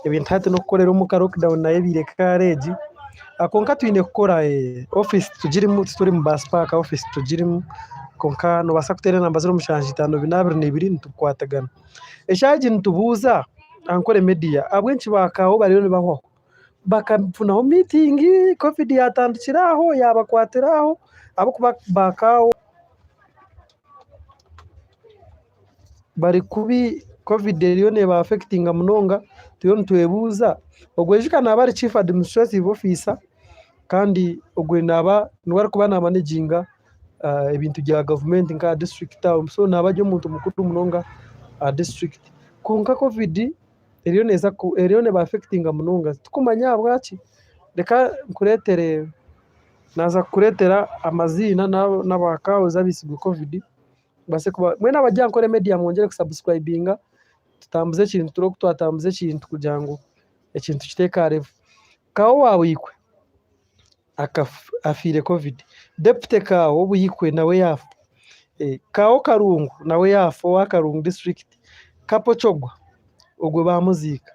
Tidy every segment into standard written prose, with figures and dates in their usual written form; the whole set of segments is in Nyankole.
Ebintu hati n'okukorera omuka lockdown nayo ebaire kare egi. Kwonka twine kukora ofiisi titugirimu tituri mu baasi paaka ofiisi titugirimu kwonka noobaasa kuteera enamba 07 52 nitukwatagana. Eshaaha egi nitubuuza Ankole Media ahabw'enki ba Kaawo bariyo nibahwaho? Bakafunaho miitingi Covid yaatandikira aho yaabakwatira aho ahabw'okuba ba Kaawo bari kubi Covid eriyo neeba affectinga munonga turiyo nitwebuuza ogwo ijuka naaba ari Chief Administrative Officer kandi ogwe naaba niwe arikuba naamanaginga ebintu bya gavumenti nk'aha disiturikiti aho so naaba ari omuntu mukuru munonga aha disiturikiti. Kwonka Covid eriyo neeza eriyo neeba affectinga munonga titukumanya ahabwaki. Reka nkureetere naaza kukureetera amaziina n'aba cows abaitsirwe Covid baase kuba mbwenu abari aha Ankole Media mwongyere kusabusikurayibinga tutambuze ekintu turebe oku twatambuza ekintu kugira ngu ekintu kiteeka level. Kawo wa Buikwe afiire Covid, Deputy Kaawo w'Obuikwe nawe yaafa, Kaawo Karungu nawe yaafa owa Karungu disiturikiti, Kapo Kyogwa ogwo baamuziika,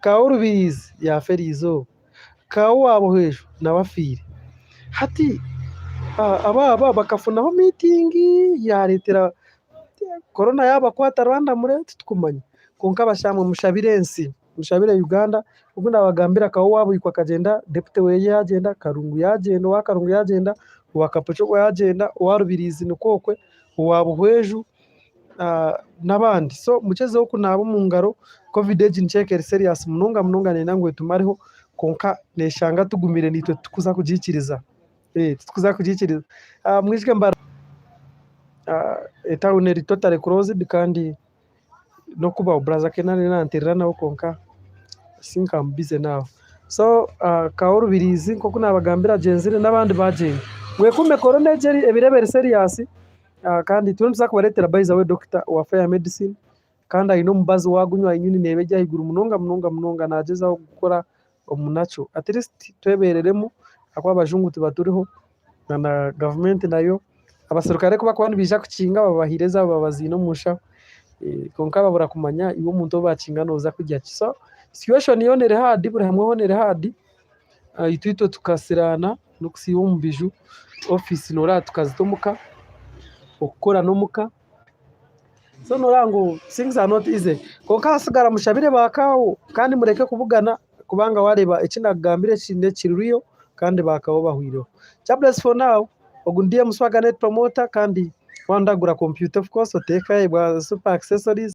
Kaawo Rubiriizi yaafa eriizooba, Kaawo wa Buhweju nawe afiire. Hati aba aba bakafunaho miitingi yaareetera korona yaabakwata randamure titukumanya kwonka bashamwe mushabire ensi. Mushabire Uganda, ogu nabagambira akaba owa Buikwe akagyenda, deputy weye yagyenda, Karungu yagyenda, owa Karungu yagyenda, owa Kapchorwa yagyenda, owa Rubirizi nikwo okwe, owa Buhweju n'abandi. So mukyezeho kunaaba omu ngaro, covid egi nikirabeka eri serious munonga munonga neyenda ngu etumareho kwonka neshanga tugumire naitwe titukuza kugiikiriza, titukuza kugiikiriza. Mwijuke etawuni eri totally closed kandi n'okubaho buraza Ken ariyo nanteerera nawe kwonka I think am busy now. So Kawo Rubirizi nk'oku nabagambira agyenzire n'abandi bagyenda. Mwekuume korona egi ebiro eri serious kandi turiyo nituza kubareetera by the way doctor owa fire medicine kandi aine omubazi waagunywa immune neeba eri ahaiguru munonga munonga munonga nagyezaho kukora omu nakyo. At least twebereremu ahakuba abajungu tibaturiho na na gavumenti nayo abaserukare ku barikuba nibaija kukinga babahaire ezaabo babaziine omu nshaho kwonka babura kumanya iwe omuntu ou baakinga nooza kurya ki. So situation yoona eri hard buri hamwe hoona eri hard, itwe itwe tukasiraana n'okusiiba omu biju, ofiisi noreeba tukazita omuka, okukora n'omuka. So noreeba ngu things are not easy kwonka ahasigara mushabire ba kaawo kandi mureke kubugana kubanga wareeba eki nakugambira eki nekiri real kandi ba kaawo bahwireho. Jobless for now ogu ni DM Swagger net promoter kandi waaba nodagura computer of course oteeka ebwa super accessories.